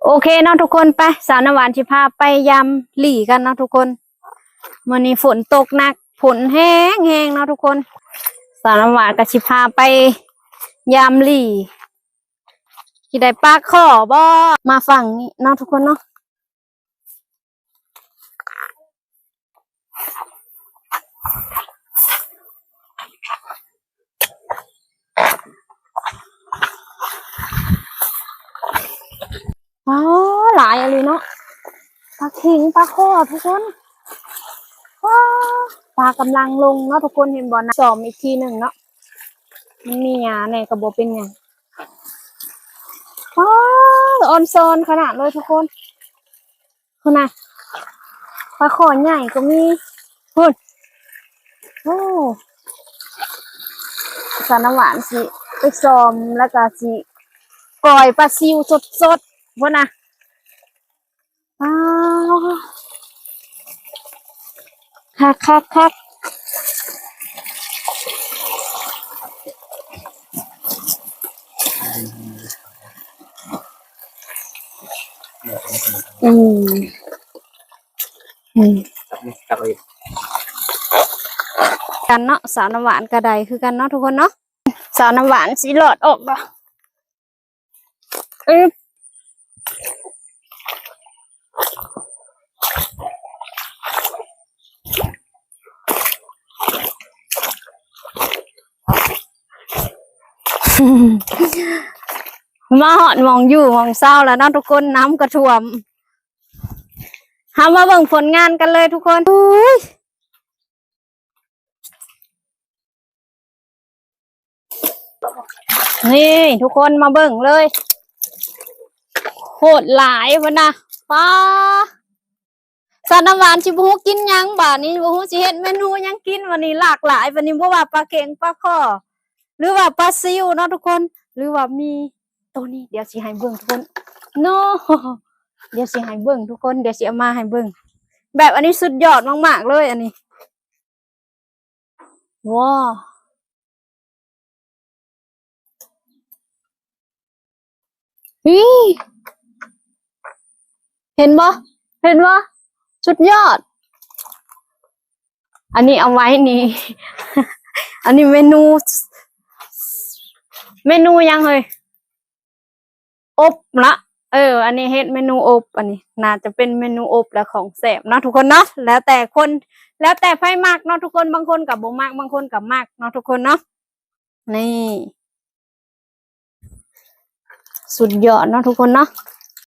ໂອເຄເນາະທຸກຄົນ ໄປ ສາວນ້ຳຫວານຊິພາໄປຢາມຫຼີ່ກັນເນາະທຸກຄົນ. ມື້ນີ້ຝົນຕົກໜັກ ຝົນແຮງໆເນາະທຸກຄົນ. ສາວນ້ຳຫວານກໍຊິພາໄປຢາມຫຼີ່ ຊິໄດ້ປາຂໍບໍ່? ມາຝັ່ງນີ້ເນາະທຸກຄົນເນາະ. ອໍ ຫຼາຍອີ່ຫຼີເນາະ ປາເຂັງ ປາຄໍ່ ທຸກຄົນ. ອໍ ປາກຳລັງລົງເນາະທຸກຄົນ ເຫັນບໍ່ນະ? ຊອມອີກທີໜຶ່ງເນາະ ມັນມີຫຍ້າແດ່ກໍບໍ່ເປັນຫຍັງ. ອໍ ອອນຊອນຂະໜາດເລີຍທຸກຄົນ. ພຸ້ນນະ ປາຂໍໃຫຍ່ກໍມີ ພຸ້ນ. ໂອ້ ສາວນ້ຳຫວານຊິໄປຊອມ ແລ້ວກໍຊິກ້ອຍປາຊິວສົດໆ ພຸ້ນນະ. ວ້າວ ຄັກໆໆ ອືມ ອືມ ກັນເນາະ ສາວນ້ຳຫວານກໍໄດ້ຄືກັນເນາະທຸກຄົນເນາະ. ສາວນ້ຳຫວານຊິລອດອອກບໍ່? ອຶບ ມາຮອດໝ່ອງຢູ່ໝ່ອງເຊົາແລ້ວເນາະທຸກຄົນ ນ້ຳກໍຖ້ວມ. ເຮົາມາເບິ່ງຜົນງານກັນເລີຍທຸກຄົນ. ອຸ້ຍ ນີ້ທຸກຄົນມາເບິ່ງເລີຍ ໂຄດຫຼາຍພຸ້ນນະ. ປ້າ ສາວນ້ຳຫວານຊິບໍ່ຮູ້ກິນຫຍັງບາດນີ້ ບໍ່ຮູ້ຊິເຮັດເມນູຫຍັງກິນບາດນີ້ ຫຼາກຫຼາຍບາດນີ້ ບໍ່ວ່າປາເຂັງ ປາຄໍ່ ຫຼືວ່າປາຊິວເນາະທຸກຄົນ ຫຼືວ່າມີໂຕນີ້ ດຽວຊິໃຫ້ເບິ່ງທຸກຄົນເນາະ ດຽວຊິໃຫ້ເບິ່ງທຸກຄົນ ດຽວຊິເອົາມາໃຫ້ເບິ່ງ. ແບບອັນນີ້ສຸດຍອດມາກໆເລີຍ ອັນນີ້ ວ້າ ນີ້ ເຫັນບໍ່ ເຫັນບໍ່ ສຸດຍອດ. ອັນນີ້ເອົາໄວ້ນີ້ ອັນນີ້ເມນູ ເມນູຫຍັງເຮີ້ຍ? ອົບເນາະ ເອີ ອັນນີ້ເຮັດເມນູອົບ ອັນນີ້ໜ້າຈະເປັນເມນູອົບ ແລະ ຂອງແຊບເນາະທຸກຄົນເນາະ. ແລ້ວແຕ່ຄົນ ແລ້ວແຕ່ໃຜມັກເນາະທຸກຄົນ ບາງຄົນກໍບໍ່ມັກ ບາງຄົນກໍມັກເນາະທຸກຄົນເນາະ. ນີ້ ສຸດຍອດເນາະທຸກຄົນເນາະ.